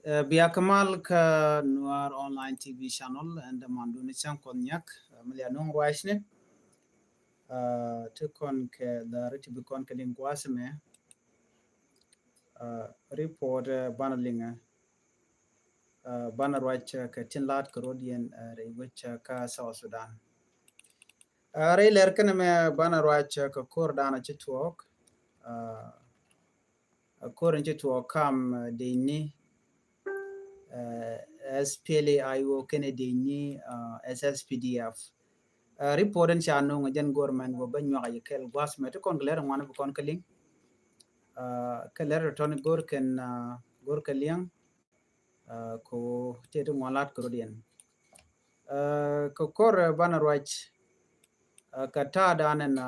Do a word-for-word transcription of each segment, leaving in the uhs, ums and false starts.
Ɛ, bia kɛ mal kä Nuer Online T V channel, ɛn dämandu ni cäŋ Kuɔth Nyak, ɛ, mi lian nuŋ ruacni. Ɛ, ti kɔn kɛ dhari ti bi kɔn kɛ liŋ gua̱a̱th mɛ. Ɛ, report, ɛ, banɛ liŋ, ɛ, banɛ ruac, ɛ, kɛ tin la̱t kɛ rɔ̱diɛn, ɛ, rɛy wec, ɛ, kä South Sudan. Ɛ, rɛy lɛr kɛnɛ mɛ banɛ ruac, ɛ, kɛ kor danɔ ci tuɔɔk. Ɛ, Ɛ, kor in ci tuɔɔk kam, ɛ, dec ni, ɛ, S P L A I O kɛnɛ dec ni, ɛ, S S P D F. Ɛ, report in ca nuŋ jɛn government wä bä nyuak a yi kɛl gua̱a̱th mɛ ti kɔn kɛ lɛr ŋuan bi kɔn kɛ liŋ. Ɛ, kɛ lɛr tɔn gor kɛn, ɛ, gor kɛ liŋ. Ɛ, ko tëë ti ŋuan lat kɛ rɔ̱diɛn. Ɛ, kɛ kor, ɛ, banɛ ruac, ɛ, kɛ ta̱a̱ danɛ na,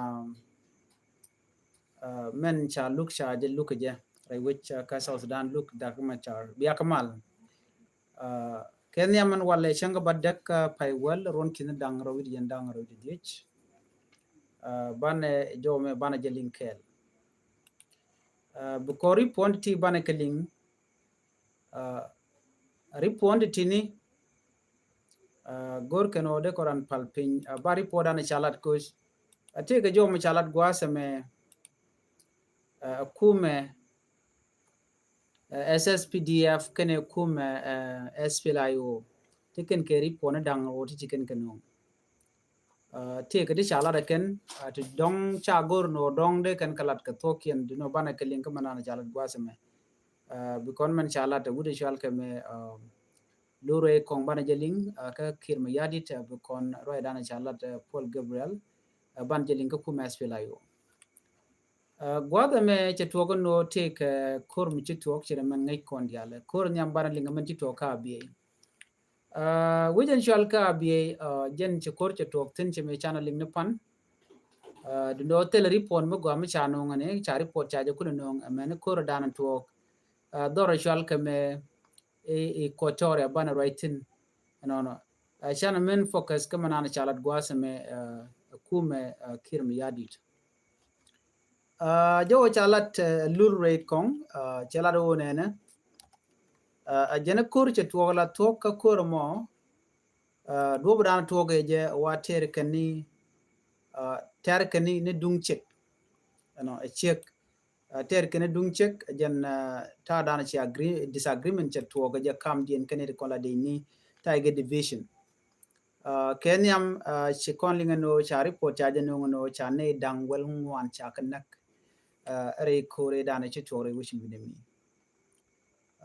ɛ, mɛn ca luk ca jɛ luk jɛ rɛy wec, ɛ, kä South Sudan luk dak ma ca bia kɛ mal. Ɛ, kɛ nhiam mɛn walɛ cäŋ kɛ ba däk, ɛ, pay wäl ruɔn ki̱n da̱ŋ rɛw wi̱cdɛ jiɛn da̱ŋ rɛw wi̱cdɛ dhiec. Ɛ, banɛ jɔw mɛ banɛ jɛ liŋ kɛɛl. Ɛ, bi kɔr ri puɔ̱n ti banɛ kɛ liŋ, ɛ, ri puɔ̱n ti tini, ɛ, gor kɛn ɔ dee kɔ ran pal piny, ɛ, ba ri puɔ̱n danɛ ca lat koc. Ɛ, tëë kɛ jɔw mɛ ca lat gua̱a̱th ɛmɛ, ɛ, kumɛ, ɛ, S S P D F kɛnɛ kumɛ, ɛ, S P L A I O. Ti kɛn kɛ ri puɔ̱n da̱ŋ ɔ ti ci kɛn kɛ nuɔ̱ŋ. Ɛ, tëë kɛ ti ca lat ɛ kɛn, ɛ, ti dɔ̱ŋ ca gor nɔ dɔ̱ŋ dee kɛn kɛ lat kɛ thuɔ̱kiɛn di nɔ banɛ kɛ liŋ kä mɛ nanɛ ca lat gua̱a̱th ɛmɛ. Ɛ, bi kɔn mɛn ca lat ɛ wut ɛ cual kɛ mɛ, ɛ, lurɛ kɔŋ banɛ jɛ liŋ, ɛ, kä Kiir Mayardit, ɛ, bi kɔn ruacdan ca lat, ɛ, Paul Gabriel, ɛ, banɛ jɛ liŋ kä kumɛ S P L A I O. Ɛ, gua̱a̱th ɛmɛ cɛ tuɔɔk ɛn ɣöö tëë kɛ kor mi ci tuɔɔk ci rɛ mɛn ŋäc kɔn diaal. Kor nhiam banɛ liŋ ɛmɛn ci tuɔɔk kä Abyei. Ɛ, wec ɛn cual kä Abyei, ɛ, jɛn ci kor cɛ tuɔɔk thi̱n ci mi canɛ liŋ ni pan. Ɛ, duundɛ ɣöö thilɛ report mi gɔaa mi ca no̱o̱ŋ ɛn ca report ca jɛ kulɛ no̱o̱ŋ ɛmɛn kor danɛ tuɔɔk. Ɛ, dhɔr ɛ cual kɛ mɛ i, i Equatoria banɛ ruac thi̱n. Ɛnɔnɔ. Ɛ, canɛ min focus kä mɛ nanɛ ca lat gua̱a̱th ɛmɛ, ɛ, kumɛ, ɛ, Kiir Mayardit. Ɛ, jɛ wä ca lat, ɛ, lur rɛy kɔŋ, ɛ, cɛ lat wä nɛnɛ. Ɛ, ɛ jɛn kor cɛ tuɔɔk la tuɔɔk kä kor mɔ, ɛ, duɔp dan tuɔɔk ɛ jɛ wa tɛr kɛn ni, ɛ, tɛr kɛn ni, ni duŋ ciek. Ɛnɔ, ɛ ciek. Ɛ, tɛr kɛn ni duŋ ciek, ɛ jɛn, ɛ, ta̱a̱ dan ci agree-, disagreement cɛ tuɔɔk ɛ jɛ kam diɛn kɛn ni ti kɔn la dec ni Tiger Division. Ɛ, kɛ nhiam, ɛ, ci kɔn liŋ ɛn ɣöö ca report ca jɛ no̱o̱ŋ ɛn ɣöö ca nɛy da̱ŋ wäl ŋuan ca kɛ näk. Ɛ, rɛy ko̱r ëë danɛ ci tuɔɔk rɛy wec wi̱nɛ mi.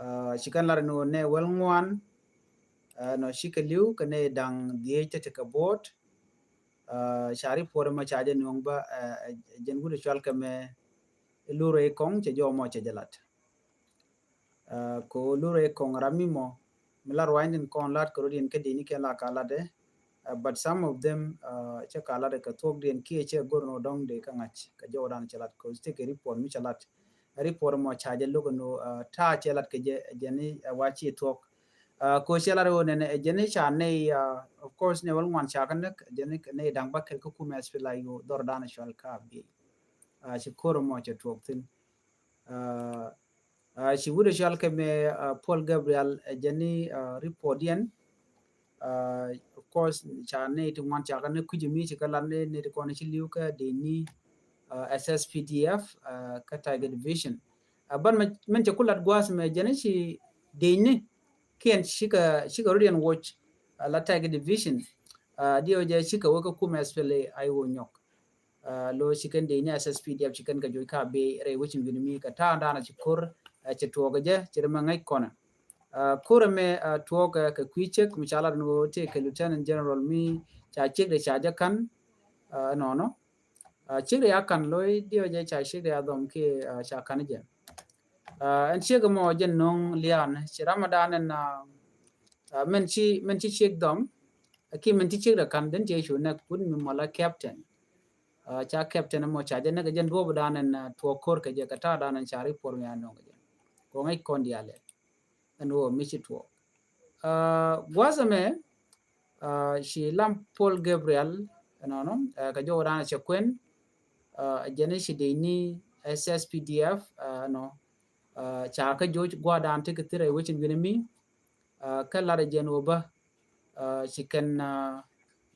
Ɛ, ci kɛn lar ɛn ɣöö nɛy wäl ŋuan, ɛ, nɔ cikɛ li̱w kɛ nɛy da̱ŋ dhiec te tekɛ bo̱o̱t. Ɛ, ca report ɛmɔ ca jɛ no̱o̱ŋ bä, ɛ, ɛ, jɛn wut ɛ cual kɛ mɛ lur rɛy kɔŋ cɛ jɔw mɔ cɛ jɛ lat. Ɛ, ko lur rɛy kɔŋ ram mi mɔ mi la ruany tin kɔn lat kɛ rot in kä dini kɛ la ka lat ɛ. Ɛ, but some of them, ɛ, cɛ ka lat ɛ kɛ thuɔk diɛn kiɛ cɛ gor nɔ dɔŋ de kä ŋa̱c kɛ jɔw dan cɛ lat ko stek report mi cɛ lat. Ɛ, report mɔ ca jɛ lok nɔ, ɛ, ta̱a̱ cɛ lat kɛ jɛ, jɛ ni, ɛ, wa ci thuɔk. Ɛ, ko cɛ lat ɛ wä nɛnɛ, ɛ, jɛ ni ca nɛy, ɛ, of course nɛy wäl ŋuan ca kä näk, jɛ ni nɛy da̱ŋ bäkɛl kä kumɛ S P L A I O dhɔr dan cual kä Abyei. Ɛ, ci kor mɔ cɛ tuɔk thi̱n. Ɛ, ɛ, ci wut ɛ cual kɛ mɛ, ɛ, Paul Gabriel, ɛ, jɛ ni, ɛ, report yɛn. Ɛ, of course ca nɛy ti ŋuan ca kä ni kui̱c mi ci kä lat ni, nɛy ti kɔn ci li̱w kä dec ni, ɛ, S S P D F, ɛ, kä Tiger Division. Ɛ, ban mɛ, mɛn cɛ ku lat gua̱a̱th mɛ jɛ ni ci dec ni kiɛn cikɛ, cikɛ rot yɛn woc, ɛ, la Tiger Division. Ɛ, diɛ wä jɛ cikɛ wä kä kumɛ S P L A I O nyɔk. Ɛ, lo ci kɛn dec ni S S P D F ci kɛn kɛ joc ka bi rɛy wecin wi̱ni mi kɛ ta̱a̱ da̱a̱n ci kor, ɛ, ci tuɔɔk jɛ ci rɛ mɛ ŋäc kɔnɛ. Ɛ, kor mɛ, ɛ, tuɔɔk, ɛ, kɛ kui̱ cek mi ca lat ni wä tëë kɛ Lieutenant General mi ca cek de ca jɛ ka̱n, ɛ, nɔnɔ. Ɛ, cek de ya ka̱n lo diɛ jɛ ca cek de ya dhɔm ki, ɛ, ca ka̱n jɛ. Ɛ, ɛn ciek mɔ jɛ no̱ŋ lian ci Ramadan ɛn, ɛ, ɛ, mɛn ci, mɛn ci ciek dhɔm, ɛ, ki mɛn ci ciek de ka̱n den ci cu nɛk wut mi mɔ la captain. Ɛ, ca captain mɔ ca jɛ nɛk jɛn duɔp dan ɛn, ɛ, tuɔɔk kor kɛ jɛ kɛ ta̱a̱ dan ɛn ca report mi a no̱ŋ kɛ jɛ. Kɔ ŋäc kɔn dialɛ. Ɛn wä mi ci tuɔɔk. Ɛ, gua̱a̱th ɛmɛ, ɛ, ci lam Paul Gabriel, ɛnɔnɔ, ɛ, kɛ jɔw dan cɛ kuɛn, ɛ, jɛn ci dec ni S S P D F, ɛ, nɔ, Ca kä joc gua̱a̱th dan ti kɛ thir ɛ wecin wi̱ni mi. Kä lat ɛ jɛn wä bä ci kɛn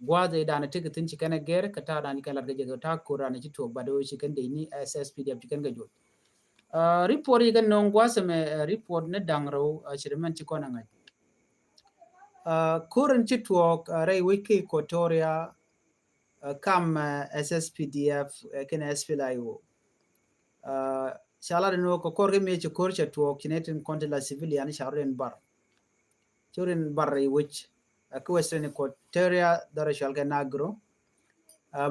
gua̱a̱th ɛ dan ti kɛ thin ci kɛn ɛ gɛr kɛ ta̱a̱ dan ci kɛn lat kɛ jɛ kɛ ta̱a̱ ko̱r dan ci tuɔɔk bat ɛ wä ci kɛn dee ni SSPDF ci kɛn kɛ joc. Report yi kɛn no̱o̱ŋ gua̱a̱th ɛmɛ report ni da̱ŋ rɛw ci ri mɛn ci kɔn ɛ ŋa̱c. Ko̱r in ci tuɔɔk rɛy wec kä Equatoria kam SSPDF kɛn SPLA-IO. Ca lat in wä kɛ kɔr kä mëë ci ko̱r cɛ tuɔɔk ci nɛ tin kɔn ti la civilian ca rot in bar. Ci rot in bar rɛy wec kä Western Equatoria dhɔr cual kɛ Nagro.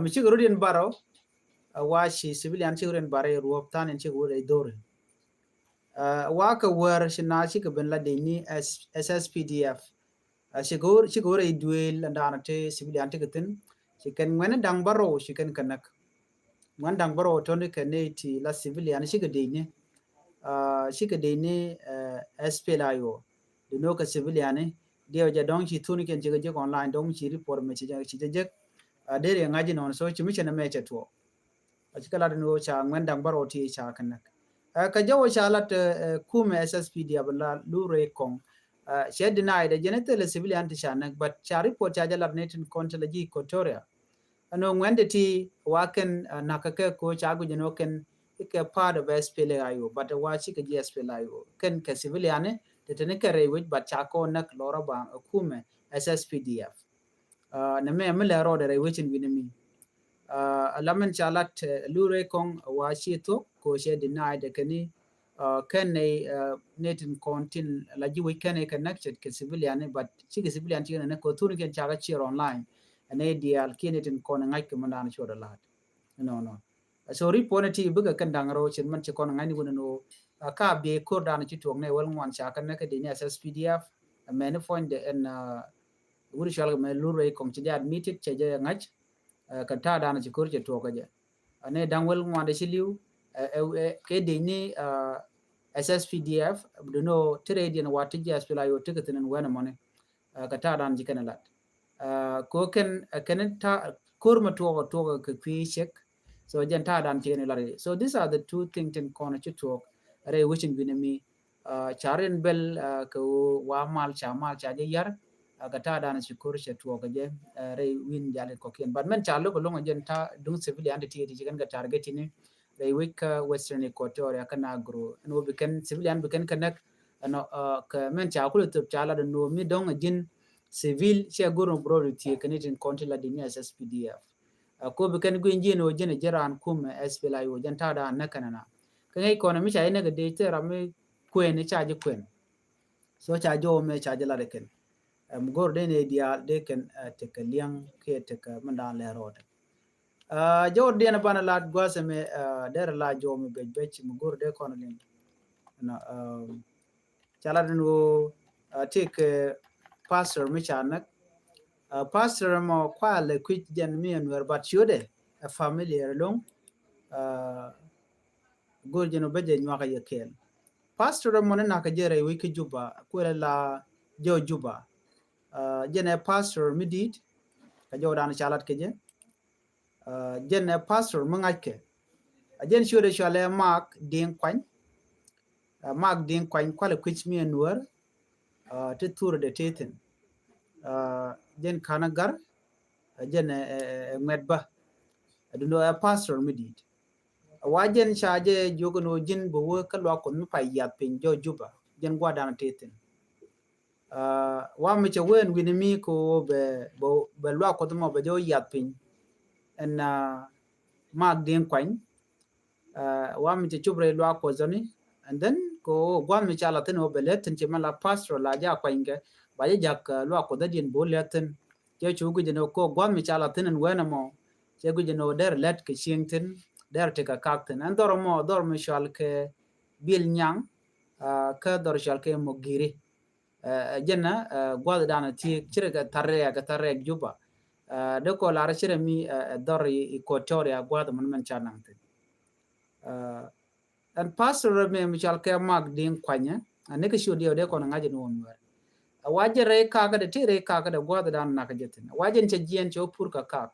Mi cikɛ rot in bar rɔ wa ci civilian cikɛ rot in bar rɛy ruɔp than in cikɛ wä rɛy dhori. Wa kɛ wär ci na cikɛ ben la dee ni SSPDF. Cikɛ wä rɛy duëël ɛn daanɔ ti civilian tikɛ thin ci kɛn ŋuɛn da̱ŋ bärɔw ci kɛn kɛ näk. Ŋuɛn da̱ŋ bärɔw tɔni kɛ nɛy ti la civilian cikɛ dee ni cikɛ dee ni SPLA-IO. Di no̱o̱ kɛ civilian ni diɛw jɛ dɔ̱ŋ ci thuni kɛn cikɛ jek online dɔ̱ŋ ci report mɛ ci jɛ jek. Deri ŋa̱c inɔn so ci mi cɛ nɛ mɛ cɛ tuɔɔk. Ci kɛ lat ni wä ca ŋuɛn da̱ŋ bärɔw ti ca kɛ näk. Kä jɛ wä ca lat kumɛ SSPDF la lu rɛy kɔŋ. Cɛ deny dɛ jɛn thilɛ civilian ti ca näk but ca report ca jɛ lat ni tin kɔn ti la ji̱ Equatoria. Ɛn wä ŋuɛn de ti wa kɛn näk kɛ ko ca guic ɛn wä kɛn ikɛ part of SPLA-IO but wa cikɛ ji̱ SPLA-IO kɛn kɛ civilian ni te teni kɛ rɛy wec but ca kɔ näk lɔrä ba kumɛ SSPDF. Nɛ mɛ mi lɛ rɔɔdɛ rɛy wecin wi̱ni mi. Ala min ca lat lu rɛy kɔŋ wa ci thok ko cɛ deny dɛ kɛni kɛn nɛ nɛ tin kɔn tin la ji̱ wec kɛn nɛ kɛ näk cɛ kɛ civilian ni but cikɛ civilian cikɛ nɛ ko thuni kɛn ca kɛ share online. Ɛn nɛ diaal kiɛ nɛ tin kɔn ŋa̱c kɛ mɛ dan cuɔt a lat. Nɔ nɔ. So report ni ti bikɛ kɛn da̱ŋ rɛw cin mɛn ci kɔn ŋa̱cni wun ni wä ka biey ko̱r dan ci tuɔk nɛ wäl ŋuan ca kɛn nɛ kɛ dee ni SSPDF. Mɛni puɔ̱nydɛ ɛn wuri cual kɛ mɛ lur rɛy kɔŋ ci jɛ admitted cɛ jɛ ŋa̱c. Kɛ ta̱a̱ dan ci ko̱r cɛ tuɔk kɛ jɛ. Nɛ da̱ŋ wäl ŋuan dɛ ci li̱w kɛ dee ni SSPDF. Dunɔ ti rɛy diɛn wa ti jɛ SPLA-IO ti kɛ thin ɛn wɛn ɛmɔni. Kɛ ta̱a̱ dan ci kɛn lat ko kɛn kɛn ta̱a̱ ko̱r mɛ tuɔk tuɔk kɛ kui̱ cek. So jɛn ta̱a̱ dan ci kɛn lat. So these are the two things tin kɔn ci tuɔk rɛy wecin wi̱ni mi. Ca rin bel kɛ wa mal ca mal ca jɛ yar. Kɛ ta̱a̱ dan ci ko̱r cɛ tuɔk kɛ jɛ rɛy wi̱n jali kɔkiɛn but mɛn ca lo̱k lo̱ŋ jɛn ta̱a̱ duŋ civilian ti ti ci kɛn kɛ target ni. Rɛy wec kä Western Equatoria kä Nagro ɛn wä bi kɛn civilian bi kɛn kɛ näk. Ɛnɔ kɛ mɛn ca kulɛ thop ca lat ɛn wä mi dɔ̱ŋ ɛ ji̱n civil cɛ go̱r ni bro di thiek kɛn itin kɔn ti la di ni SSPDF. Ko bi kɛn gui̱n ji̱n wä ji̱n ɛ ji̱n raan kum SPLA-IO jɛn ta̱a̱ daan näk kɛn ɛna. Kä ŋäc kɔn mi ca inäk ɛ dee thil ram mi kuën ca ji̱ kuën. So ca jɔw mɛ ca ji̱ lat ɛ kɛn. Ɛm go̱r dee ni diaal dee kɛn tekɛ liɛŋ kiɛ tekɛ min daan lɛ rɔɔdɛ. Jɔwr diɛn banɛ la gua̱a̱th ɛmɛ derɛ la jɔw mi bɛc bɛc mi go̱r dee kɔn liŋ. Ca la den woo tik pastor mi ca näk. Pastor mɔ kualɛ kui̱c jɛn mi ɛn wɛr bat ciötdɛ ɛ familiar loŋ. Go̱r jɛn woo bɛ jɛ nyuakä yɛ kɛɛl. Pastor mɔ ni nakä jɛ rɛy wec kä Juba kuɛlɛ la jɔw Juba. Jɛn ɛ pastor mi di̱i̱t kɛ jɔw dan ca lat kɛ jɛ. Jɛn ɛ pastor mi ŋa̱ckɛ. Jɛn ciötdɛ cualɛ Mark Diŋ Kuany. Mark Diŋ Kuany kualɛ kui̱c mi ɛ nuäär. Ti thur dɛ ti thin. Jɛn ka̱n ɛ gar. Jɛn ɛ ŋuɛt bä. Dundo ɛ pastor mi di̱i̱t. Wa jɛn ca jɛ jiök ni wä ji̱n bɛ wä kä luak Kuɔth mi pay yiath piny jɔw Juba. Jɛn gua̱dan ti thin. Wa mi cɛ wen wi̱ni mi ko bɛ bɛ luak Kuɔth mɔ bɛ jɛ wä yiath piny. Ɛn Mark Diŋ Kuany. Wa mi cɛ cop rɛy luak Kuɔth ni. And then ko gua̱th mi ca la thin wä bɛ lɛ thin cɛ mɛ la pastor la ja kuany kɛ ba jɛ jak luak Kuɔth diɛn bo lɛ thin. Cɛ cu guic ni ko gua̱th mi ca la thin ɛn wen mɔ cɛ guic ni der lɛt kɛ cieŋ thin der ti kɛ kak thin ɛn dhɔr mɔ dhɔr mi cual kɛ Bil Nyaŋ. Kä dhɔr cual kɛ mɔ giri. Jɛn na gua̱th dan ti cirɛ kɛ tharɛ kɛ tharɛ Juba. Dee kɔ lar cirɛ mi dhɔr Equatoria gua̱th mɔn mɛn ca naŋ thin. Ɛn pastor mi mi cal kɛ Mark Diŋ Kuanyɛ ani kɛ ciöt diɛw dee kɔn ŋa̱c ni wä nuɛr. Wa jɛ rɛy kakä dɛ ti rɛy kakä dɛ gua̱th dan nak jɛ thin wa jɛn cɛ jiɛn cɛ wä pur kɛ kak.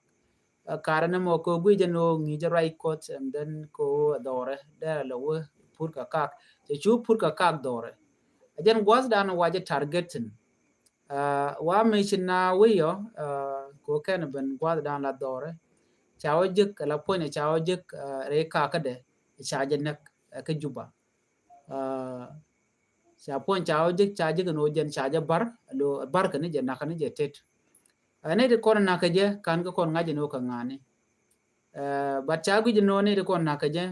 Karɛ ni mɔ kɛ wä guic jɛ ni wä ŋi̱i̱c jɛ ruac Kuɔth and then kɛ wä dhɔrɛ dee lɛ wä pur kɛ kak. Cɛ cu pur kɛ kak dhɔrɛ. A jɛn gua̱th dan wa jɛ targeting. Wa mi ci na wiyɔ ko kɛn ben gua̱th dan la dhɔrɛ. Ca wä jek la puɔ̱ny ca wä jek rɛy kakä dɛ ca jɛ näk kä Juba. Ca puɔ̱ny ca wä jek ca jek ni wä jɛn ca jɛ bar lo bar kɛ ni jɛ nak ni jɛ tet. Ni ti kɔn nak kɛ jɛ kan kɛ kɔn ŋa̱c ni wä kɛ ŋa̱ni. But ca guic ni wä ni ti kɔn nak kɛ jɛ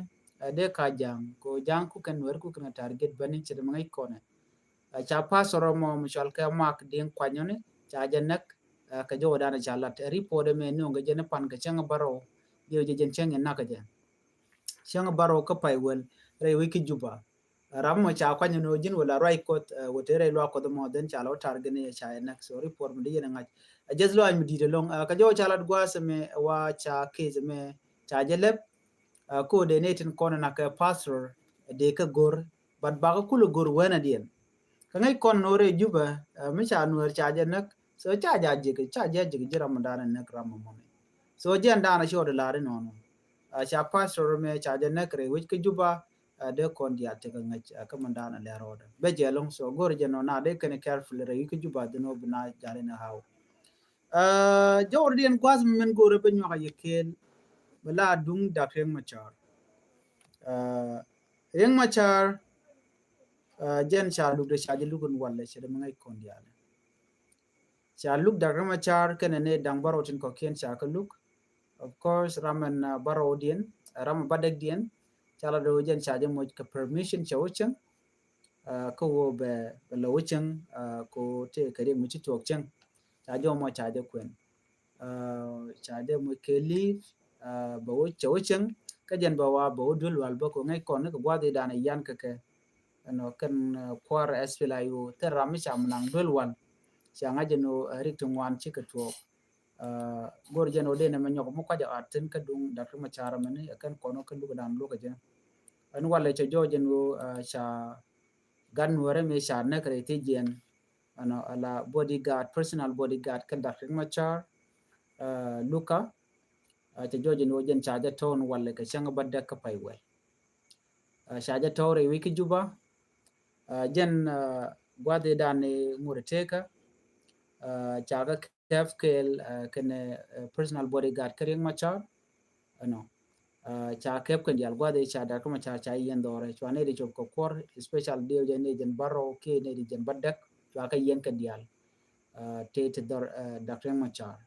dee ka ja̱ŋ ko ja̱ŋ ku kɛn wɛr ku kɛn target bani cɛ dɛ mi ŋa̱c kɔnɛ. Ca pastor mɔ mi cɔal kɛ Mark Diŋ Kuanyɔni ca jɛ näk kɛ jɛ wä dan ca lat report mɛ ni wä kɛ jɛ ni pan kɛ cäŋ bärɔw. Jɛ wä jɛ jɛn cäŋ in nak kɛ jɛ. Cäŋ bärɔw kä pay wäl rɛy wec kä Juba. Ram mɔ ca kuany ni wä ji̱n wä la ruac Kuɔth wä te rɛy luaak Kuɔth mɔ then ca la wä target ni ca jɛ näk so report mi di yɛn ŋa̱c. A jɛ luac mi di̱t ɛlɔŋ kɛ jɛ wä ca lat gua̱a̱th mɛ wa ca case mɛ ca jɛ lɛp. Ko dee ni tin kɔn nak kɛ pastor dee kɛ go̱r but bakä kulɛ go̱r wänä diɛn. Kä ŋäc kɔn no̱r ɛ Jubɛ mi ca nuɛɛr ca jɛ näk so ca jɛ jik ca jɛ jik ji̱ ram dan näk ram mɔni. So jɛn dan ci ɣɔt la̱ri nɔnɔ. Ca pastor mɛ ca jɛ näk rɛy wec kä Juba dee kɔn diaal tekɛ ŋäc kä mɛ dan lɛ rɔɔdɛ bɛ jɛ lo̱ŋ so go̱r jɛ nɔ na dee kɛn careful rɛy wec kä Juba dhin wä bi na jali na haw. Jɔwr diɛn gua̱th mi min go̱rɛ bɛ nyuak a yɛ kel bɛ la duŋ dak Riek Machar. Riek Machar jɛn ca luk de ca jɛ luk in walɛ cɛ de mi ŋäc kɔn diaal. Ca luk dak Riek Machar kɛnɛ ni daŋ bärɔw tin kɔkiɛn ca kä luk. Of course ram in bärɔw diɛn ram in bädäk diɛn ca la de wä jɛn ca jɛ moc kɛ permission cɛ wä cäŋ. Kä wä bɛ bɛ lɛ wä cäŋ ko tëë kɛ riɛk mi ci tuɔɔk cäŋ. Ca jɛ wä mɔ ca jɛ kuɛn. Ca jɛ moc kɛ leave bɛ wä cɛ wä cäŋ. Kä jɛn bɛ wa bɛ wä duel wal bä ko ŋäc kɔn ni kɛ gua̱dhi dan yan kɛ kɛ. Ɛnɔ kɛn kuar S P L A I O thil ram mi ca mi naŋ duel wal. Ca ŋa̱c jɛ ni rik ti ŋuan ci kɛ tuɔɔk. Go̱r jɛn wä dee nɛ mɛ nyɔk mi kuac a ɣaat thin kä duŋ dak Riek Machar mɛni ɛ kɛn kɔn wä kä luk dan luk ɛ jɛ. Ɛn walɛ cɛ jɔɔc jɛn wä ca gat nuɔrɛ mi ca nɛk rɛy thi jiɛn. Ɛnɔ ala bodyguard personal bodyguard kä dak Riek Machar. Luka cɛ jɔɔc jɛn wä jɛn ca jɛ tɔɔn walɛ kɛ cäŋ bädäk kä pay wɛl. Ca jɛ tɔɔr rɛy wec kä Juba. Jɛn gua̱dhi dan ni ŋuri tekä. Ca kä kɛp kɛɛl kɛnɛ personal bodyguard kä Riek Machar. Ɛnɔ ca kɛp kɛn diaal gua̱dhi ca dak Riek Machar ca yɛn dhɔrɛ cua nɛy di cop kɛ kuɔr special diɛw jɛ nɛy jɛn bärɔw kiɛ nɛy di jɛn bädäk cua kɛ yɛn kɛ diaal. Tëë ti dhɔr dak Riek Machar.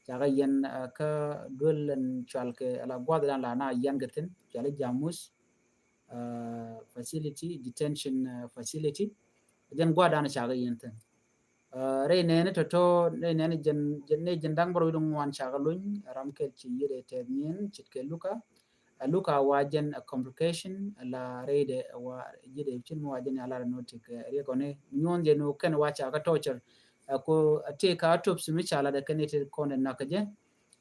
Ca kɛ yɛn kä duel in cual kɛ ala gua̱dhi dan la na yɛn kɛ thin cual i̱ Jamus facility, detention facility. Jɛn gua̱dhi dan ca kɛ yɛn thin. Rɛy nɛɛni tɔ̱tɔ̱ rɛy nɛɛni jɛn jɛn nɛy jɛn da̱ŋ bärɔw wi̱cdɛ ŋuan ca kɛ luny ram kɛl ci yiëë dee tɛth nyiɛn ce̱tkɛ Luka. Ɛ Luka wa jɛn ɛ complication ɛ la rɛydɛ ɛ wa ji̱dɛ cin mi wa jɛn ya lar ɛ no̱o̱ tik ɛ riɛk ɔni nyuɔ̱n jɛ ni wä kɛn wa ca kä torture. Ɛ ko ɛ tëë ka autopsy mi ca lat ɛ kɛn i̱ ti kɔn ɛ nak kä jɛ.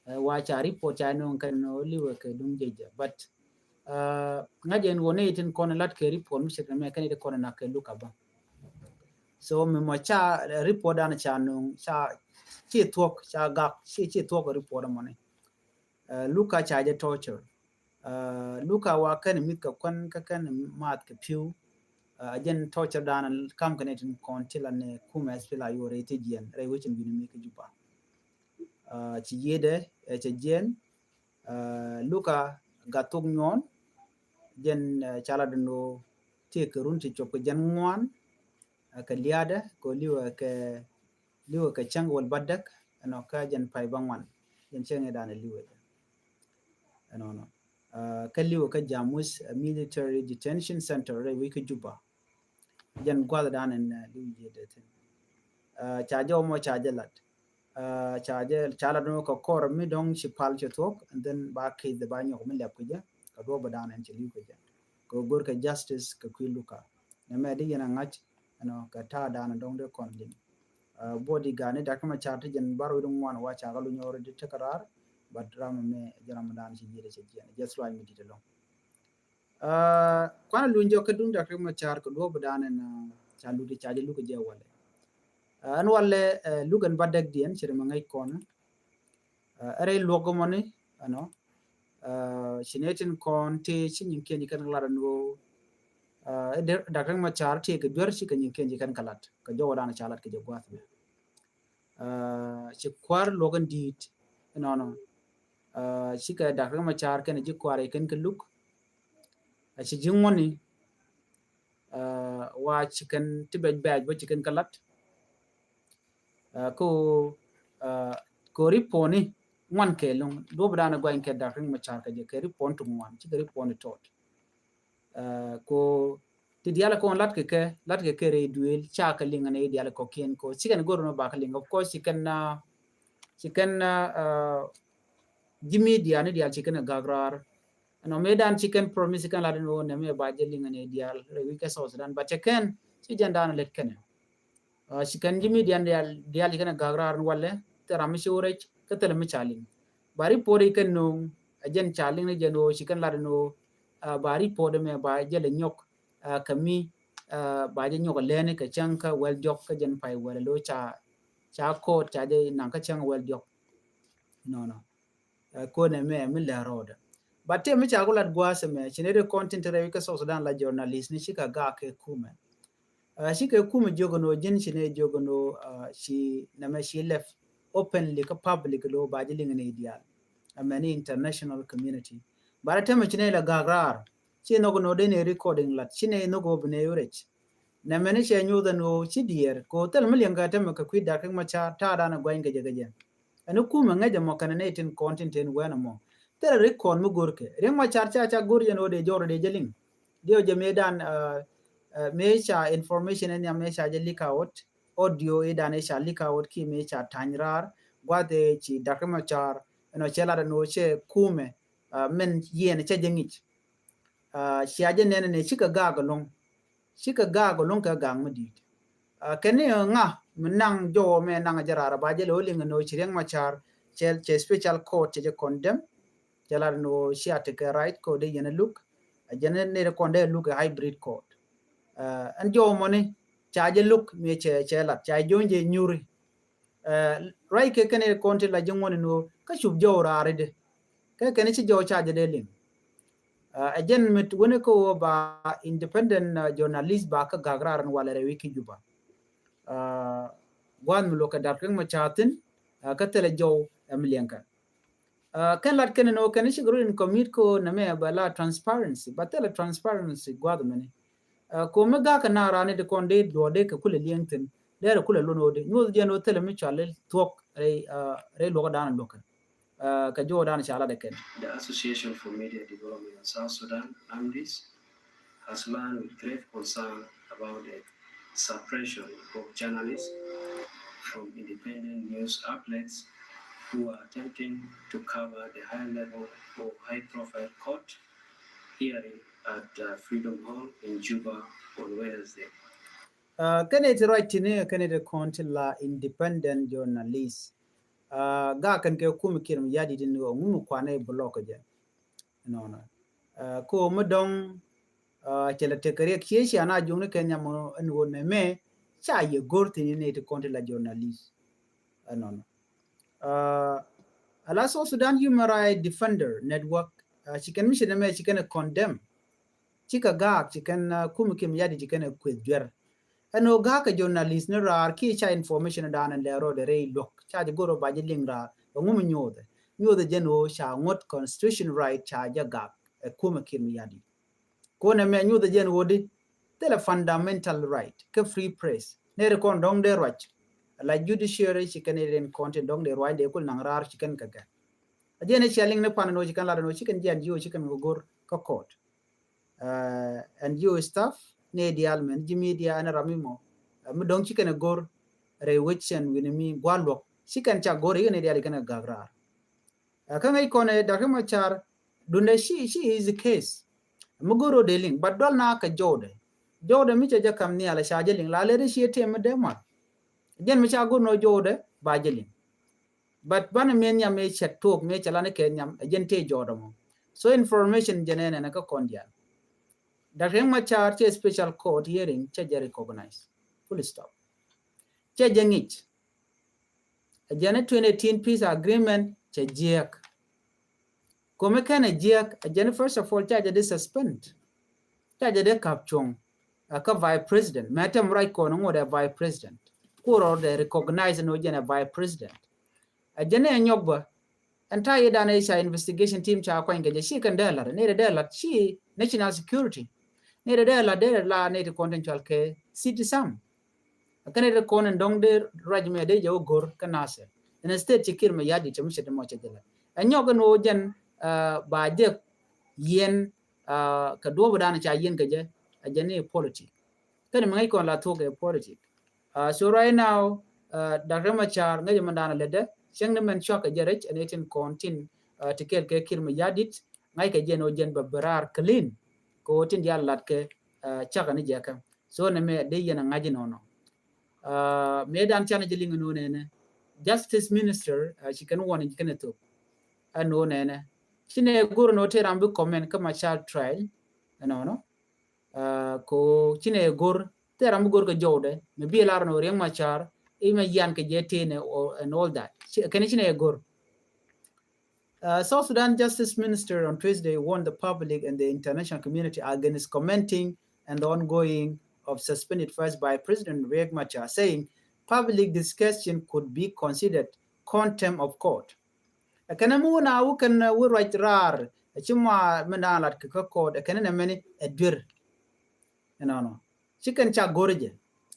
Ɛ wa ca report ca no̱o̱ŋ kɛn ni wä liwɛ kɛ duŋ jɛ jɛ but ŋa̱c jɛ ni wä ni i̱ tin kɔn ɛ lat kɛ report mi ce̱tkɛ mɛ kɛn i̱ ti kɔn ɛ nak kɛ Luka bä. So mi mɔ ca report dan ca no̱o̱ŋ ca ci thuɔ̱k ca gak ci ci thuɔ̱k report mɔni. Luka ca jɛ torture. Luka wa kɛn mi̱th kɛ kuän kä kɛn math kɛ pi̱w. A jɛn torture dan kam kɛn itin kɔn ti la ni kumɛ S P L A I O rɛy ti jiɛn rɛy wecin wi̱ni mi kä Juba. Ci yiëëdɛ cɛ jiɛn. Luka gat thok nyuɔn jɛn ca la dundɔ ti kɛ run ti cop kɛ jɛn ŋuan. Kɛ liaadɛ kɛ liwɛ kɛ liwɛ kɛ cäŋ wäl bädäk ɛnɔ kä jɛn pay bä ŋuan. Jɛn cäŋ i̱ dan ɛ liwɛ jɛ ɛnɔnɔ. Kä liwɛ kä Jamus military detention center rɛy wec kä Juba. Jɛn gua̱th dan ɛn liw jiɛ dee thin. Ca jɛ wä mɔ ca jɛ lat. Ca jɛ ca lat mɔ kɛ kɔr mi dɔŋ ci pal cɛ thuɔk and then ba case ba nyɔk mi lɛp kɛ jɛ kɛ duɔp bä dan ɛn cɛ liw kɛ jɛ kɛ go̱r kɛ justice kɛ kui̱ Luka. Nɛ mɛ di yɛn a ŋa̱c ɛnɔ kɛ ta̱a̱ dan dɔ̱ŋ dee kɔn liŋ. Bodyguard ni dak ma car ti jɛn bar wi̱i̱ di ŋuan wa ca kɛ luny ɔɔri di tekɛ raar. But ram mi jɛ ram dan ci yiëëdɛ cɛ jiɛn jɛ sluac mi dit ɛlɔŋ. Kuan a luny jɔk kä duŋ dak ma car kɛ duɔp dan ɛn ca luk di ca jɛ luk jɛ walɛ. Ɛn walɛ luk ɛn ba dɛk diɛn ci ri ma ŋäc kɔn. Ɛ rɛy luɔk gɔmɔni ɛnɔ. Ci nɛ tin kɔn ti ci nyin kiɛn ci kɛn lar ɛn ɣöö Dak Riek Machar ti kɛ duer ci kɛ nyin kɛn ci kɛn kɛ lat kɛ jɔwdan ca lat kɛ jɛ gua̱th mɛ. Ci kua̱r luɔk in di̱i̱t inɔnɔ. Ci kɛ Dak Riek Machar kɛn ji̱ kua̱r kɛn kɛ luk. Ci ji̱ ŋuɔni wa ci kɛn ti bɛc bɛc bä ci kɛn kɛ lat. Ko ko riponi ŋuan kɛ luŋ duɔp dan guany kɛ Dak Riek Machar kɛ jɛ kɛ ripon tu ŋuan ci kɛ riponi tot. Ko ti dial ko lat kɛ kɛ lat kɛ kɛ rɛ duel ca kɛ liŋ ne dial ko kien ko ci kɛn gor no ba kɛ liŋ. Of course ci kɛn ci kɛn ji̱ media ni dial ci kɛn gagrar. Ɛnɔ me dan ci kɛn promise kɛn lat ni won ne me ba jɛ liŋ ne dial rɛ wi̱c kɛ South Sudan ba cɛ kɛn ci jɛn dan let kɛn. Ci kɛn ji̱ media dial dial ci kɛn gagrar ni walɛ te ram mi ci wurec kɛ thil mi ca liŋ. Ba ripot ikɛn no̱o̱ŋ a jɛn ca liŋ ni jɛn woo ci kɛn lat ni woo. Ba ripot mɛ ba jɛ lɛ nyɔk kɛ mi ba jɛ nyɔk a lɛni kɛ cäŋ kä wɛl diɔk kä jɛn pay wɛl lo ca ca koot ca jɛ naŋ kä cäŋ wɛl diɔk. Nɔnɔ konɛ mɛ mi lɛ rɔɔdɛ. Ba tëë mi ca ku lat gua̱a̱th ɛmɛ ci ni ri kɔn tin te rɛy kä South Sudan la journalist ni ci kɛ gaak kɛ kumɛ. Ci kɛ kumɛ jiök ɛn ɣöö ji̱n ci ni jiök ɛn ɣöö ci nɛmɛ ci left openly kä public lo ba ji̱ liŋ ni diaal. Ɛmɛ ni international community. Ba rɛ tɛmɛ ci ni la gaak raar ci nhɔk ɛn ɣöö dee ni recording lat ci ni nhɔk ɣöö bi ni rɛc. Nɛmɛ ni cɛ nyoth ɛn ɣöö ci diɛɛr kɛ ɣöö thil mi liɛŋ kɛ tɛmɛ kɛ kui̱ Dak Riek Machar ta̱a̱ dan ɛ guany kɛ jɛ kɛ jɛ. Ɛn kumɛ ŋäcɛ mɔ kɛnɛ nɛy tin kɔn tin ten wɛn ɛmɔ. Thilɛ rik kɔn mi go̱rkɛ Riek Machar ca ca go̱r jɛn ɣöö dee jɔr dee jɛ liŋ. Diɛ jɛ mëë dan mëë ca information ɛn nhiam mëë ca jɛ leak out, audio idan ica leak out ki mëë ca tany raar gua̱th ëë ci Dak Riek Machar ɛn ɔ cɛ lat ɛn ɣöö cɛ kumɛ. Mɛn yiɛn cɛ jɛ ŋic. Cia jɛ nɛn ni cikɛ gaak ɛlɔ̱ŋ. Cikɛ gaak ɛlɔ̱ŋ kɛ gaak mi di̱i̱t. Kɛn ni ŋa mi naŋ jɔwɔ mɛ naŋ jɛ raar ba jɛ lɛ wä liŋ ni wä ci Riek Machar cɛ cɛ special court cɛ jɛ condemn. Cɛ lat ni wä cia tekɛ right court dee yɛn ɛ luk. A jɛn ni ri kɔn dee luk ɛ hybrid court. Ɛn jɔwɔ mɔni ca jɛ luk mi cɛ cɛ lat ca jɛ jo̱o̱n jɛ nyuri. Ruac kɛ kɛn kɔn ti la ji̱ ŋuɔ̱n in ɣöö kä cup jɔw raar idɛ. Kɛ kɛn ci jɔw ca jɛ dee liŋ. Ɛ jɛn mit wuni kä ɣöö ba independent journalist ba kä gak raar in walɛ rɛwi ki Juba. Gua̱a̱th mi lo̱k kɛ Dak Riek Machar thin kä thilɛ jɔw ɛ mi liɛŋkɛ. Kɛn lat kɛn in ɣöö kɛn ci gɛ rut in commit kä ɣöö nɛmɛ ba la transparency ba thilɛ transparency gua̱a̱th mini. Ko mi gak kɛ na rani di kɔn di luɔ di kɛ kulɛ liɛŋ thin. Dɛrɛ kulɛ lon odi nyuth jɛn odi thilɛ mi cual thuɔk rɛy luɔk dan luɔk kɛ. Kɛ juɔ dan ca la de kɛn. The Association for Media Development in South Sudan, AMDIS, has learned with grave concern about the suppression of journalists from independent news outlets who are attempting to cover the high level or high profile court hearing at uh, Freedom Hall in Juba on Wednesday. Kɛnɛ ti ruac tini kɛnɛ ti kɔn ti la independent journalist. Ga kɛn kɛ kum kiɛn mi yadi din ŋu mi kwanɛ block jɛ. Nɔnɔ ko mi dɔŋ cɛ la tekɛ riɛk cie cia na juŋni kɛ nyam ɛn ɣöö nɛ mɛ ca yɛ go̱r tini ni ti kɔn ti la journalist. Nɔnɔ a la South Sudan Human Rights Defender Network ci kɛn mi ci nɛ mɛ ci kɛn ɛ condemn. Cikɛ gaak ci kɛn kumi kim yadi ci kɛn ɛ kueth juɛr. Ɛn ɣöö ga̱a̱kä journalist ni raar kiɛ ca information dan in lɛɛr rɔɔdɛ rɛy luɔ̱k ca jɛ go̱r rɔ ba jɛ liŋ raar. Bɛ ŋum nyuuthɛ nyuuthɛ jɛn ɣöö ca ŋuɔ̱t constitution right ca jɛ gaak ɛ kumɛ kiɛ mi yadi. Konɛ mɛ nyuuthɛ jɛn ɣöö di thilɛ fundamental right kä free press. Nɛɛri kɔn dɔ̱ŋ dee ruac la judiciary ci kɛn irin kɔn tin dɔ̱ŋ dee ruac dee kul naŋ raar ci kɛn kɛ gɛr. A jɛn icia liŋ ni pan in ɣöö ci kɛn lat in ɣöö ci kɛn jian ji̱ ɣöö ci kɛn kɛ go̱r kä court. Ɛn ji̱ ɣöö staff ni diaal mɛn ji̱ media ɛn ram imɔ mi dɔ̱ŋ ci kɛn ɛ go̱r rɛy wec cɛn wi̱ni mi gua̱l luɔ̱k ci kɛn ca go̱r i̱ kɛn i̱ diaal i̱ kɛn ɛ gak raar. Kä ŋäc kɔn ɛ Dak Riek Machar dundɛ ci ci easy case. Mi go̱r rɔ dee liŋ but dual na kɛ jɔwdɛ jɔwdɛ mi cɛ jɛ kam nhial ca jɛ liŋ la lɛ di ci ɛ tɛm mi dee mal. Jɛn mi ca go̱r nɔ jɔwdɛ ba jɛ liŋ. But banɛ mëë nhiam mëë cɛ tuɔɔk mëë cɛ lan ikɛ nhiam ɛ jɛn tëë jɔɔt ɔmɔ. So information jɛn ɛn ɛn kä kɔn diaal. Dak Riek Machar cɛ special court hearing cɛ jɛ recognize. Full stop. Cɛ jɛ ŋic. Ɛ jɛn twenty eighteen peace agreement cɛ jiɛk. Komi kɛn ɛ jiɛk ɛ jɛn first of all cɛ jɛ di suspend. Ca jɛ dee kap cuɔ̱ŋ kä vice president. Mɛ tɛm ruac kɔn ŋot ɛ vice president. Ku rɔɔdɛ recognize ni wä jɛn ɛ vice president. Ɛ jɛn ɛ nyɔk bä ɛn ta̱yɛ dan ɛ ca investigation team ca kuany kɛ jɛ ci kɛn dee lat ni dee dee lat ci national security. Ni dee dee lat dee la ni ti kɔn tin cual kɛ city sam. Kɛn ɛ kɔn in dɔŋ dee ruac mɛ dee jɛ wä go̱r kä Nasir. Instead ci Kiir Mayardit cɛ mi cɛ ti mɔ cɛ jɛ la. Ɛ nyɔk in wä jɛn ba jɛ yɛn kɛ duɔp dan ca yɛn kɛ jɛ. Ɛ jɛ ni politic. Kɛn mi ŋäc kɔn la thok ɛ politic. So right now Doctor Machar ŋäc mɛ dan lɛ dɛ cɛŋ ni mɛn cuak kɛ jɛ rɛc ɛn itin kɔn tin ti kɛl kɛ Kiir Mayardit ŋa̱c kɛ jɛ ni wä jɛn bɛ bɛ raar clean. Kɛ wä tin dial lat kɛ cak ni jɛ kɛ. So nɛ mɛ dee yɛn a ŋa̱c inɔnɔ. Mëë dan canɛ jɛ liŋ inɔ nɛnɛ. Justice Minister ci kɛn wɔn in ci kɛn ɛ thok. Ɛn wä nɛnɛ. Ci nɛ go̱r inɔ tëë ram bi comment kä Machar trial. Ɛnɔnɔ. Ko ci nɛ go̱r tëë ram bi go̱r kɛ jɔwdɛ mɛ bi lar inɔ Riek Machar. Imɛ yan kɛ jɛ tëë nɛ and all that. Kɛn ci nɛ go̱r. Uh, South Sudan Justice Minister on Tuesday warned the public and the international community against commenting on the ongoing of suspended first by President Riek Machar, saying public discussion could be considered contempt of court. Ɛ kɛn mi wun a wä kɛn wä ruac raar ɛ ci mɔ mi naan lat kɛ kä court ɛ kɛn nɛ mɛni ɛ duer. Ɛnɔnɔ. Ci kɛn ca go̱r jɛ.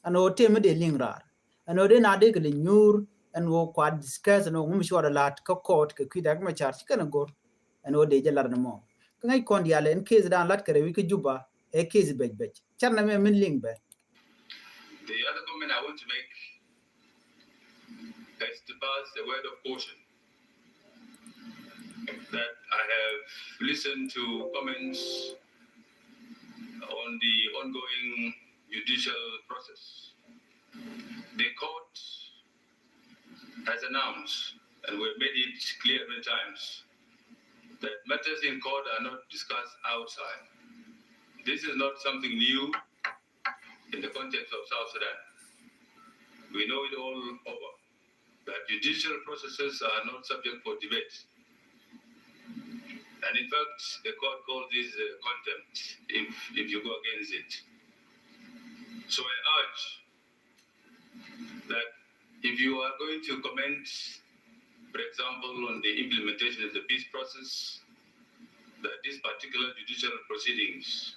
Ɛn ɣöö tëë mi dee liŋ raar. Ɛn ɣöö dee na dee kɛ li nyuur. Ɛn ɣöö kua discuss ɛn ɣöö ŋu mi cuɔt ɛ la̱t kä court kɛ kui̱ Riek Machar ci kɛn ɛ go̱r. Ɛn ɣöö dee jɛ lat ɛn mɔ. Kä ŋäc kɔn diaal ɛn case dan lat kɛ rɛwi kä Juba ɛ case bɛc bɛc. Cat nɛ mɛ min liŋ bɛ. The other comment I want to make is to pass a word of caution that I have listened to comments on the ongoing judicial process. The court has announced, and we've made it clear many times, that matters in court are not discussed outside. This is not something new in the context of South Sudan. We know it all over that judicial processes are not subject for debate. And in fact, the court calls this uh, contempt if, if you go against it. So I urge that if you are going to comment, for example, on the implementation of the peace process, that this particular judicial proceedings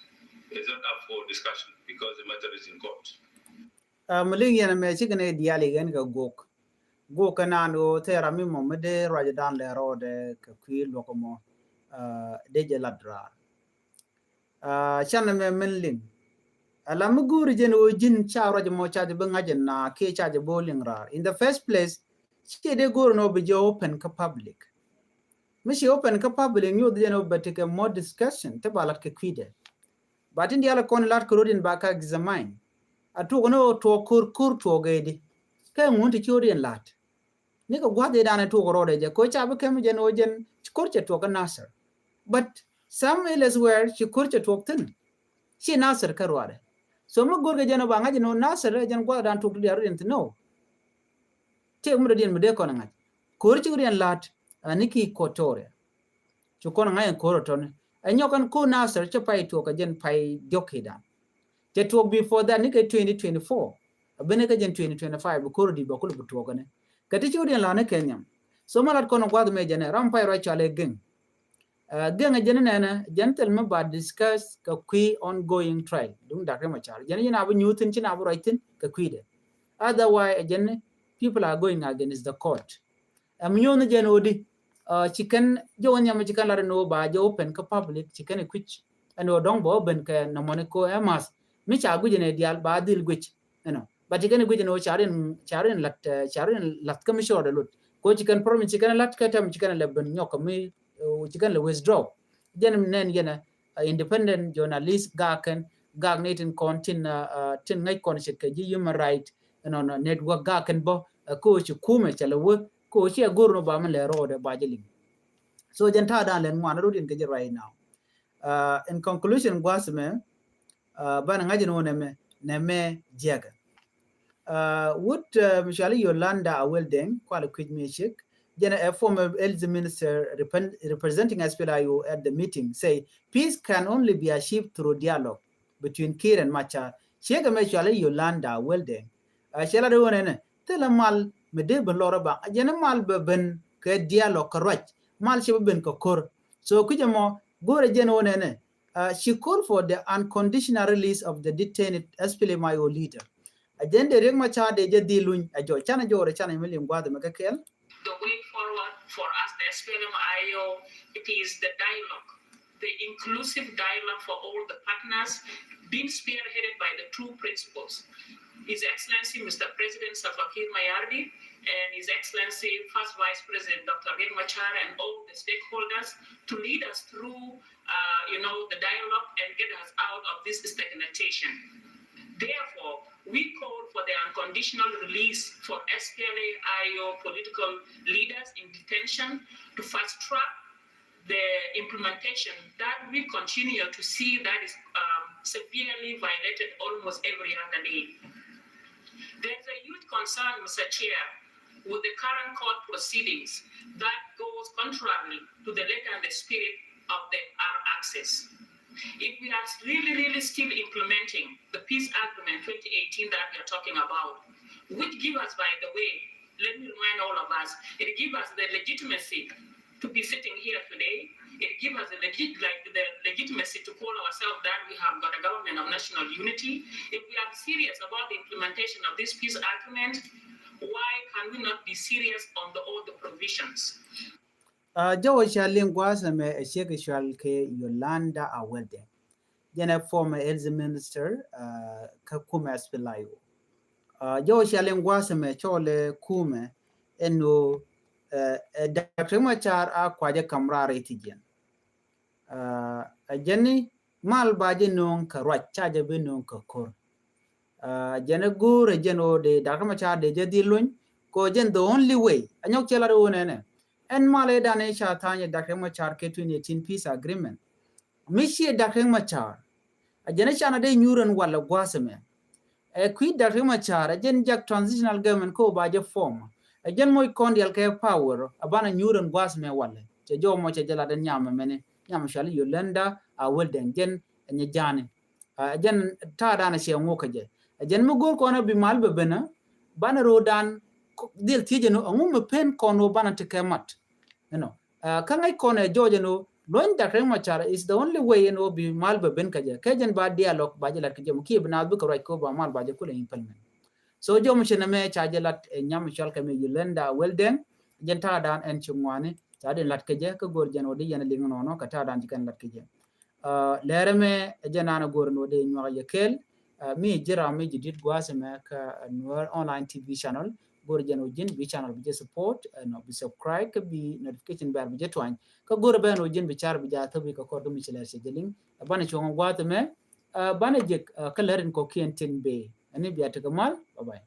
is not up for discussion because the matter is in court. Uh, mi liŋ yɛn mɛ cikɛ ni diali yɛn kɛ gok. Gok kɛ naan ɣöö thɛɛr ram mi mɔ mi dee ruacdan lɛ rɔɔdɛ kɛ kui̱ luɔk mɔ. Uh, dee jɛ lat raar. Uh, canɛ mɛ min liŋ. Ala mi go̱o̱ri jɛn ɣöö ji̱n ca ruac mɔ ca jɛ bi ŋa̱c ɛn na kiɛ ca jɛ bi liŋ raar. In the first place, ci dee go̱o̱ri nɔ bi jɛ open kä public. Mi ci open kä public nyuɔth jɛn ɣöö bɛ tekɛ more discussion ti ba lat kɛ kui̱dɛ. Ba tin diaal kɔn lat kɛ rot in ba ka examine. A tuɔk ni ɣöö tuɔk ko̱r ko̱r tuɔk ëëdi. Kɛ ŋun ti ci rot in lat. Ni kɛ gua̱th idan ɛ tuɔk rɔɔdɛ jɛ ko̱ ca bi kɛm jɛn ɣöö jɛn ci ko̱r cɛ tuɔk kä Nasir. But some elsewhere ci ko̱r cɛ tuɔk thi̱n. Ci Nasir kä ruaadɛ. So mi go̱r kɛ jɛn ɣöö ba ŋa̱c jɛn ɣöö Nasir ɛ jɛn gua̱th idan tuɔk ti diaal rot in thi̱n nɔ. Tëë mi dɔ̱diɛn mi dee kɔn ɛ ŋa̱c. Ko̱r ci rot in lat ani ki Equatoria. Cu kɔn ŋa̱c ɛn ko̱r ɔ tɔni. Ɛ nyɔk ɛn ko̱r Nasir cɛ pay tuɔk kɛ jɛn pay diɔ̱k kidan. Cɛ tuɔk before that ni kɛ twenty twenty-four. A ben kɛ jɛn twenty twenty-five bi ko̱r di bɛ kul bi tuɔk kɛn. Kɛ ti ci wä diɛn la̱r ni kɛ nhiam. So ma lat kɔn gua̱th mɛ jɛn ɛ ram pay ruac cual ɛ geng. Geng ɛ jɛn nɛnɛ jɛn thil mi ba discuss kɛ kui̱ ongoing trial duŋ Doctor Machar. Jɛn jɛn a bi nyuuthin ci na bi ruac thin kɛ kui̱dɛ. Otherwise ɛ jɛn people are going against the court. Ɛm nyuɔ̱n jɛn ɣöö di ci kɛn jɛ wä nhiam ci kɛn lat ɛn ɣöö ba jɛ open kä public ci kɛn ɛ kui̱c ɛn ɣöö dɔ̱ŋ bɛ wä ben kɛ nɔmɔni ko ɛ math mi ca guic ɛn ɛ diaal ba dhil guic. Ɛnɔ ba ci kɛn ɛ guic ɛn ɣöö ca rin ca rin lat ca rin lat kä mi cɔɔdɛ lot ko ci kɛn problem ci kɛn ɛ lat kɛ tɛm ci kɛn ɛ lɛ ben nyɔk kɛ mi ci kɛn ɛ lɛ withdraw. Jɛn nɛn yɛn ɛ independent journalist gak kɛn gak ni tin kɔn tin tin ŋäc kɔn ce̱tkɛ ji̱ human right. Ɛnɔnɔ network gak kɛn bä ko ci kumɛ cɛ lɛ wä ko ci ɛ go̱r nɔ ba mi lɛ rɔɔdɛ ba jɛ liŋ. So jɛn ta̱a̱ dan lɛn ŋuan rot in kɛ jɛ right now. In conclusion gua̱th mɛ banɛ ŋa̱c in wä nɛmɛ nɛmɛ jiɛkɛ. Wut mi cuali Yolanda Awel Deng kual kui̱c mi ciek jɛn ɛ former health minister representing S P L A I O at the meeting say peace can only be achieved through dialogue. between Kiir and Machar. Ciek ɛmɛ cɔalɛ Yolanda Welding. Ɛ, cɛ lat ɣöö nɛnɛ thilɛ mal mi dee ben lɔr ɛ baŋ. Ɛ jɛn mal bɛ ben kɛ dialogue kɛ ruac. Mal cɛ bɛ ben kɛ ko̱r. So kui̱c ɛmɔ go̱o̱rɛ jɛn ɣöö nɛnɛ, ɛ, she called for the unconditional release of the detained S P L M I O leader. Ɛ jɛn dee Riek Machar dee jɛ dhil luny ɛ jɔc canɛ jɔɔrɛ canɛ mi liŋ gua̱a̱th ɛmɛ kɛ kɛɛl. The way forward for us, the S P L M I O, it is the dialogue, the inclusive dialogue for all the partners, being spearheaded by the two principals, His Excellency Mister President Salva Kiir Mayardit and His Excellency First Vice President Doctor Riek Machar and all the stakeholders to lead us through, uh, you know, the dialogue and get us out of this stagnation. Therefore, we call for the unconditional release for S P L A I O political leaders in detention to fast track the implementation that we continue to see that is, um, severely violated almost every other day. There's a huge concern, Mister Chair, with the current court proceedings that goes contrarily to the letter and the spirit of the R access. If we are really, really still implementing the peace agreement twenty eighteen that we are talking about, which give us, by the way, let me remind all of us, it give us the legitimacy to be sitting here today. It give us the legit-, like, the legitimacy to call ourselves that we have got a government of national unity. If we are serious about the implementation of this peace agreement, why can we not be serious on the, all the provisions? Ɛ, jɔwä ca liŋ gua̱a̱th ɛmɛ ɛ ciek cɔal kɛ Yolanda Welding. Jɛn ɛ former health minister, ɛ, kä kumɛ S P L M I O. Ɛ, jɔwä ca liŋ gua̱a̱th ɛmɛ cɔalɛ kumɛ ɛn ɣöö, ɛ, ɛ, Doctor Machar a kuacä kam raar rɛy ti jiɛn. Ɛ, ɛ jɛn ni mal ba jɛ nööŋ kɛ ruac, ca jɛ bi nööŋ kɛ ko̱r. Ɛ, jɛn ɛ go̱o̱rɛ jɛn ɣöö dee Doctor Machar dee jɛ dhil luny, kɛ ɣöö jɛn the only way. Ɛ nyɔk cɛ lat ɣöö nɛnɛ. Ɛn mal ɛ dan ɛ ca tha̱a̱ny ɛ Doctor Machar kɛ twenty eighteen peace agreement. Mi ciɛ Doctor Machar. Ɛ jɛn ɛ canɛ dee nyuur ɛn walɛ gua̱a̱th ɛmɛ. Ɛ kui̱ Doctor Machar, ɛ jɛn jak transitional government kä ba jɛ form. Ɛ jɛn moc kɔn dial kɛ power, ɛ banɛ nyuur ɛn gua̱a̱th ɛmɛ walɛ. Cɛ jɔw mɔ cɛ jɛ lat ɛn nyam ɛmɛni, nyam cɔal Yolanda Welding jɛn ɛ nyɛ ja̱a̱ni. Ɛ jɛn ta̱a̱ dan ɛ cɛ ŋuɔk kɛ jɛ. Ɛ jɛn mi go̱o̱r kɔn ɛ bi mal bɛ ben ɛ, banɛ ro̱o̱ dan dhil thiec ɛn ɣöö ɛŋu mi pen kɔn ɣöö banɛ ti kɛ mat. You know, ɛ, kä ŋäc kɔn ɛ jɔɔc ɛn ɣöö luɔ̱ny Doctor Machar is the only way ɛn ɣöö bi mal bɛ ben kä jɛ. Kɛ jɛn ba dialogue ba jɛ lat kɛ jɛ mɔ kiɛ bi naath bikɛ ruac kɛ ɣöö ba mal ba jɛ kulɛ implement. So jɔw mɔ cɛ nɛmɛ ca jɛ lat ɛ nyam cɔal kɛ mi Yolanda Welding, jɛn ta̱a̱ dan ɛn ci ŋuani ca dee lat kɛ jɛ kä go̱o̱r jɛn ɣöö di yɛn liŋ nɔnɔ kɛ ta̱a̱ dan ci kɛn lat kɛ jɛ. Ɛ, lɛrɛ mɛ ɛ jɛn naan ɛ go̱o̱r ɛn ɣöö dee nyuak yɛ kɛɛl. Ɛ, mi ji̱ ram mi ji̱ di̱t gua̱a̱th ɛmɛ kä Nuer Online T V channel, go̱o̱r jɛn ɣöö ji̱n bi channel bi jɛ support, ɛ, nɔ bi subscribe kä bi notification bell bi jɛ tuany. Kä go̱o̱r ben ɣöö ji̱n bi car bi jɛ a thop i̱ kɛ kɔr kä mi ci lɛr cɛ jɛ liŋ. Ɛ, banɛ cuɔ̱ŋ gua̱a̱th ɛmɛ, ɛ, banɛ jek, ɛ, kä lɛr in kɔ̱kiɛn tin bee. Ɛn ni bia tekɛ mal, bye bye.